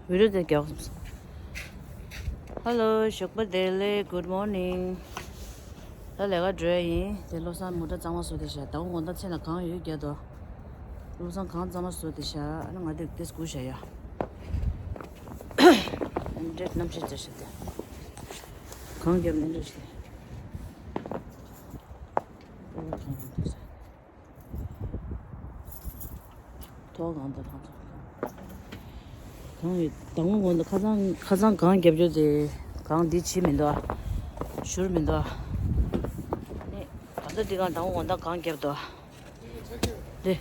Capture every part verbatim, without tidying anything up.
བི་ཌིའོ་དེ་རྒྱག་སོང་། Hello ཞོགས་པ་བདེ་ལེགས། Good morning། ད་ལས་ཀ་འགྲོ་ཡ་ཡིན། དེ་བློ་བཟང་མོ་ཊ་གཙང་མ་བཟོ་དེ་བཞག་ད་འོ་དགོང་དག་མཚན་ལ་གངས་ཡོད་རྒྱ་དོ། བློ་བཟང་གངས་གཙང་མ་བཟོ་དེ་བཞག་ཨ་ནི་ང་དེ་དེ་སྒུག་བཞག་ཡ། འདྲེ་རྣམ་ཤེས་བྱ་ཤ་དེ། གངས་རྒྱབ་ནས་འདྲེ་ཤ། ཐོག་གང་དུ་ལྷག་ཚོགས། གང་ཡོད་དང་པོ་དགོང་དག་ཁ་སང་ཁ་སང་གངས་རྒྱབ་རྒྱུ་དེ་གངས་འདི་བྱེད་མི་འདུག་ཨ། བཞུར་མི་འདུག་ཨ། ནི་ད་ལྟ་འདི་གང་དང་པོ་དགོང་དག་གངས་རྒྱབ་འདུག་ཨ། འདི།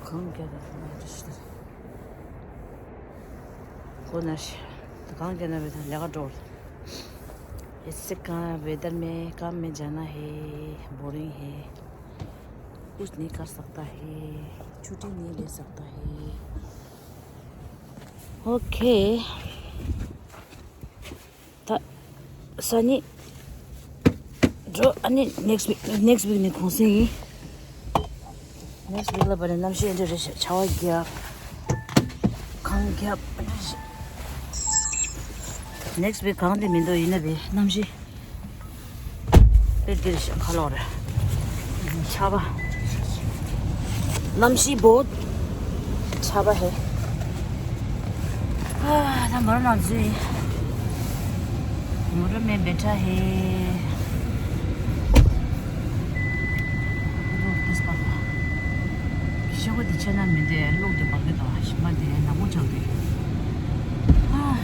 གངས་རྒྱབ་པའི་ལས་ཀ་ཞིག་ཁོ་ན་ཞིག་གངས་རྒྱབ་ན་བའི་ལས་ཀ་འགྲོ། ऐसे कहाँ वेदर में काम में जाना है। बोरिंग है। कुछ नहीं कर सकता है। छुट्टी नहीं ले सकता है। ओके। ད་སང་ཉིན་འགྲོ། ཨ་ནི་next week next week ནས་གུང་སེང་ཡིན། Next week ལ་བར་ནས་གནམ་གཤིས་འདི་རེད་ཤག་ཆར་པ་བརྒྱབ། གངས་རྒྱབ། next week གངས་དེ་མི་འདུག་ཡིན་ན་བས་གནམ་གཤིས། དཔེ་འདིར་ཞིག་ཁ་ལོག་རེད། ཆར་པ། གནམ་གཤིས་བོད། ཆར་པ་ཧེ། ཨ། ད་མོ་ར་ནང་འཛུལ་ཡིན། मोटर में बैठा है। ཤོག་གུ་འདི་ཆེ་ན་མི་འདུག་གློག་འདི་འབར་གི་འདུག་ཞིམ་པ་འདི་ནག་པོ་ཆགས་འདུག་ཨ།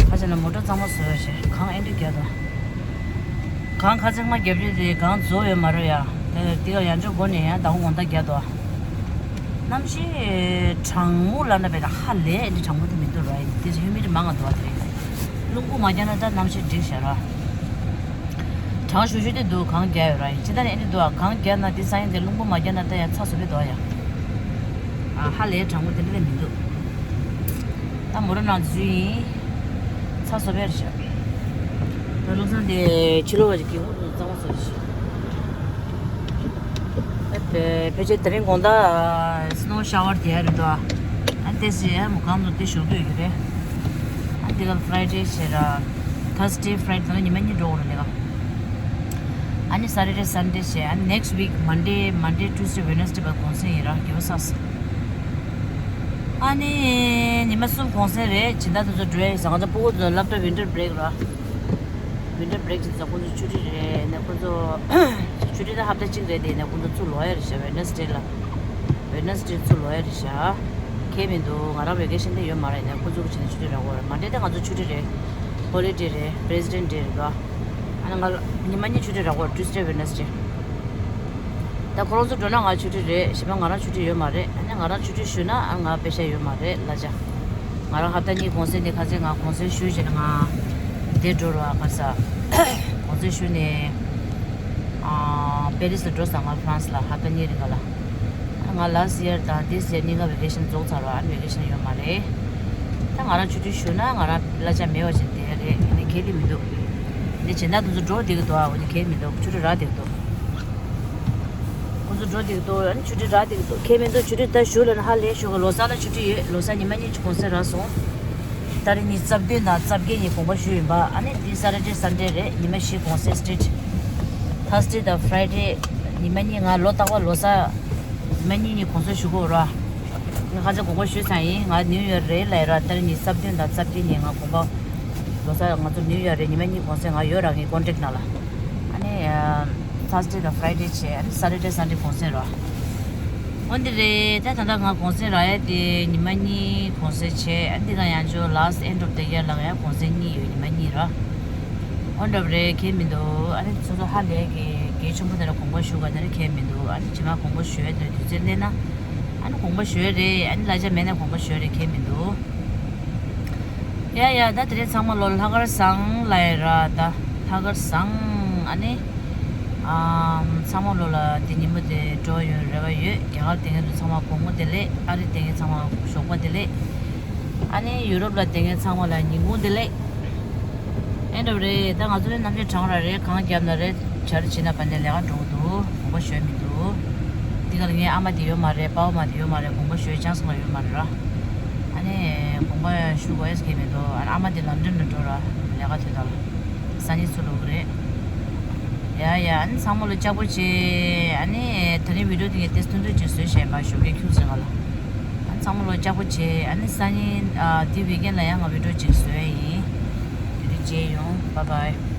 ཁ་ཆེ་ན་མོ་ཊ་གཙང་མ་བཟོ་ཡ་ཞེས་གངས་ཨེ་འདྲ་རྒྱག་འདུག་གངས་ཁ་ཚང་མ་རྒྱབ་རྒྱུ་དེ་གངས་རྫོགས་ཡོད་མ་རེད་ཡ། དེ་དེ་ག་ཡང་ཅོ་སྒོ་ནས་ཡང་ཟླ་བ་དགོང་དག་རྒྱག་འདུག་གནམ་གཤིས་གྲང་མོ་ལབ་ན་བས་ན་ཧ་ལས་ཨེ་འདྲ་གྲང་མོ་དེ་མི་འདུག་ར། དེ་ཧིའུ་མི་ཌི་མང་ང་འདུག་བ། དེ་རེད། རླུང་བུ་མ་རྒྱག་ན་ད་གནམ་གཤིས་འགྲིག་ཤག་ར། གྲང་ཤུ་ཤུ་དེ་འདུག་གངས་རྒྱག་ཡོད་ར། ཇི་ལྟར་ཨེ་འདྲ་འདུག་ཨ། གངས་རྒྱག་ན་དེ་ས་ཡིན་དེ་རླུང་བུ་མ་རྒྱག་ན་ད་ཡང་ཚ་བཟོ་བས་འདུག་ཡ། ཨ་ཧ་ལས་གྲང་མོ་དེ་འདྲ་ལས་མི་འདུག་ད་མོ་ར་ནང་འཛུལ་ཡིན། ཚ་བཟོ་བས་རེད་ཤག་ད་བློ་བཟང་དེ་ཕྱི་ལོགས་ཀྱི་སྒེའུ་ཁུང་དུ་གཙང་མ་བཟོ་རེད་ཤག་ཕལ་ཆེར་དེ་རིང་དགོང་དག་སི་ནོ་ཤ་ཝར་རྒྱག་རེད་འདུག་ཨ་ཏེ་སི་ཨ་མུ་གང་དུ་དེ་ཞོགས་དུས་ཡོད་རེད། ཨ་འདི་ག་ཕ་རའི་ཌེ་བྱས་ར། ཐར་སི་ཌེ་ཕ་རའི་ཌེ་ད་ཉི་མ་གཉིས་འགྲོ་གི་རེད་འདི་ག་ཨ་ནི་སེ་ཊར་ཌེ་སན་ཌེ་བྱས། ཨ་ནི་ནེག་སི་ཊི་ཝིག་མན་ཌེ་མན་ཌེ་ཊུ་སི་ཌེ་ཝེ་ནེ་སི་ཌེ་བར་གུང་སེང་ཡིན་ར། གི་བ་ས་སི། ཨ་ནི་ཉི་མ་གསུམ་གུང་སེང་རེད། སྦྱིན་བདག་དེ་ཚོ་འགྲོ་ཡ་ཡིན་ཟེར། ང་ཚོ་སྤུ་གུ་ཚོ་སློབ་གྲྭ་ཝིན་ཊར་བྷི་རེག་ར། ཝིན་ཊར་བྷི་རེག་ཅིག་ཙམ་ཁོང་ཚོ་ཆུ་ཊི་རེད་ནས། ཁོང་ཚོ་ཆུ་ཊི་ད་ཧབ་ཏ་གཅིག་རེད། དེ་ནས་ཁོང་ཚོ་ཚུར་ལོག་ཡ་རེད་ཤག་ཝེ་ནེ་སི་ཌེ་ལ། ཝེ་ནེ་སི་ཌེ་ཚུར་ལོག་ཡ་རེད་ཤག་ཁྱད་མི་འདུག་ང་རང་ཝེ་ཀེ་ཤན་དེ་ཡོད་མ་རེད་ནས། ཁོང་ཚོ་གི་བྱས་ནས་ཆུ་ཊི་རག་གོ་རེད། མན་ཌེ་དེ་ང་ཚོ་ཆུ་ཊི་རེད། ཧོ་ལི་ཌེ་རེད། པི་རེ་སི་ཌེན་ཊི་ཌེ་རེད་དོ། ཨ་ནི་ང་ཉི་མ་གཉིས་ཆུ་ཊི་རག་གོ། ཊུ་སི་ཌེ་ཝེ་ནེ་སི་ཌེ། ད་ཁོ་རང་ཚོ་འགྲོ་ན་ང་ཆུ་ཊི་རེད། གཞན་པ་ང་རང་ཆུ་ཊི་ཡོད་མ་རེད། ཨ་ནི་ང་རང་ཆུ་ཊི་ཞུས་ན་ཨ་ང་པེ་ཤ་ཡོད་མ་རེད་གླ་ཆ། ང་རང་ཧབ་ཏ་གཉིས་གུང་སེང་དེ་ཁ་སང་ང་གུང་སེང་ཞུས་བྱས་ནས་ང་དེ་འགྲོ་རོགས་ཨ་ཁ་ས། གུང་སེང་ཞུས་ནས་ཨ་པེ་རི་སི་ལ་འགྲོ་ས། ང་ཧྥ་རན་སི་ལ་ཧབ་ཏ་གཉིས་རིང་ག་ལ། ང་ལ་སི་ཡར་དང་དིས་ཡར་གཉིས་ཀ་ཝེ་ཀེ་ཤན་རྫོགས་ཚར་བ། ཨ་ནི་ཝེ་ཀེ་ཤན་ཡོད་མ་རེད། ད་ང་རང་ཆུ་ཊི་ཞུ་ན་ང་རང་གླ་ཆ་མེད་པ་བྱས་བསྡད་ཡ་རེད། ཨ་ནི་གལ་ཏེ་མི་འདུག་འདི་སྦྱིན་བདག་དེ་ཚོ་འགྲོ་བསྡད་ཀྱི་འདུག་ཨ། འོ་ནི་གལ་མི་འདུག་ཆུ་ཊི་རག་བསྡད་ཀྱི་འདུག་ཁོ་ཚོ་འགྲོ་བསྡད་ཀྱི་འདུག་ཨ་ནི་ཆུ་ཊི་རག་བསྡད་ཀྱི་འདུག་གལ་མི་འདུག་ཆུ་ཊི་ད་ཞུ་ལབ་ན་ཧ་ལས་ཞུ་གི་ལོ་གསར་ལ་ཆུ་ཊི་ཡོད། ལོ་གསར་ཉི་མ་གཉིས་ཀྱི་གུང་སེང་རག་སོང་། ཏ་རིག་ཉི་ཤུ་རྩ་བདུན་དང་རྩ་བརྒྱད་ཉིན་དགོངས་པ་ཞུས་ཡིན་པ། ཨ་ནི་འདི་སེ་ཊར་ཌེ་སན་ཌེ་རེད། ཉི་མ་བཞི་གུང་སེང་སི་ཊེ་ཊི། ཐར་སི་ཌེ་དང་ཕ་རའི་ཌེ་ཉི་མ་གཉིས། ང་ལོ་རྟག་པར་ལོ་གསར་ཉི་མ་གཉིས་གཉིས་གུང་སེང་ཞུ་གི་ཡོད་ར། ང་ཁ་སང་དགོངས་པ་ཞུས་ཚར་ཡིན། ང་ནིའུ་ཡར་རེད་ལབ་ཡ་ར། ཏ་རིག་ཉི་ཤུ་རྩ་བདུན་དང་རྩ་བརྒྱད་ཉིན་ང་དགོངས་པ། ལོ་གསར་ང་ཚོ་ནིའུ་ཡར་རེད། ཉི་མ་གཉིས་གུང་སེང་ང་ཡོད་ར། ངའི་ཀོན་ཊེག་ནང་ལ། ཨ་ནི་ཐར་སི་ཌེ་དང་ཕ་རའི་ཌེ་བྱས། ཨ་ནི་སེ་ཊར་ཌེ་སན་ཌེ་གུང་སེང་ར། འོ་འདི་རེད། ད་ད་ལྟ་ང་གུང་སེང་རག་ཡ་དེ་ཉི་མ་གཉིས་གུང་སེང་བྱས། ཨ་འདི་ག་ཡང་ཅོ་ལ་སི་ཊི་ཨེན་ཌི་ཨོཕ་ཛ་ཡར་ལ་ཡང་གུང་སེང་གཉིས་ཡོད། ཉི་མ་གཉིས་ར། འོ་འདྲ་པོ་རེད། གལ་མི་འདུག་ཨ་ནི་སོ་སོ་ཧ་ལས་ཀྱི་གལ་ཆེན་པོ་དེ་འདྲ་དགོངས་པ་ཞུ་ག་དེ་འདྲ་གལ་མི་འདུག་ཨ་ནི་རྗེས་མ་དགོངས་པ་ཞུ་ཡ་དེ་འདྲ་དུས་ཚོད་སླེབས་ན་ཨ་ནི་དགོངས་པ་ཞུ་ཡ་རེད། ཨ་ནི་གླ་ཆ་མེད་ན་དགོངས་པ་ཞུ་ཡ་རེད། གལ་མི་འདུག་ཡ་ཡ། ད་དེ་རིང་ཚང་མ་ལོ་ལྷག་དཀར་བཟང་ལབ་ཡ་ར། ད་ལྷག་དཀར་བཟང་། ཨ་ནི་ཨ་ ཚང་མ་ལོ་ལ་དེ་ཉིན་མོ་དེ་འགྲོ་ཡོང་རེ་བ་ཡོད། རྒྱ་གར་དེ་ངེད་ཚོ་ཚང་མ་དགོང་མོ་བདེ་ལེགས། ཨ་རི་དེ་ངེད་ཚང་མ་ཞོགས་པ་བདེ་ལེགས། ཨ་ནི་ཡུ་རོབ་ལ་དེ་ངེད་ཚང་མ་ལ་ཉིན་གུང་བདེ་ལེགས། ཨེ་འདྲ་བ་རེད། ད་ང་ཚོ་ནི་གནམ་གཤིས་གྲང་ར་རེད། གངས་བརྒྱབ་ན་རེད། ཆར་ཕྱིན་ན་བ་ནས་ལས་ཀ་འགྲོ་གི་འདུག་དགོངས་པ་ཞུ་མི་འདུག་དེ་ག་ལ་ངའི་ཨ་མ་དེ་ཡོད་མ་རེད། པའོ་མ་དེ་ཡོད་མ་རེད། དགོངས་པ་ཞུ་ཅང་སོང་བ་ཡོད་མ་རེད་ར། ཨ་ནི་དགོངས་པ་ཞུ་དགོས་ཡས་གལ་མི་འདུག་ཨ་ནི་ཨ་མ་དེ་ལོན་ཌོན་ལ་འགྲོ་ར། ལས་ཀ་དེ་དག་ལ་སང་ཉིན་ཚུར་ལོག་གི་རེད། ཡ་ཡ། ཨ་ནི་ཚང་མ་ལ་ལྕགས་པོ་བྱེད། ཨ་ནི་ད་རིང་བི་ཌིའོ་དེ་ངས་ཏོག་ཙམ་ཐུང་ཐུང་ཅིག་བཟོས་བཞག་ཡིན་པ། ཞོགས་ཀའི་ཁྱུག་ཙམ་ག་ལ། ཨ་ནི་ཚང་མ་ལ་ལྕགས་པོ་བྱེད། ཨ་ནི་སང་ཉིན་ཨ་དེ་ཝིག་ཨེན་ལ་ཡང་ང་བི་ཌིའོ་ཅིག་བཟོས་ཡིན། དེ་རིང་མཇལ་ཡོང་། བཱའི་བཱའི།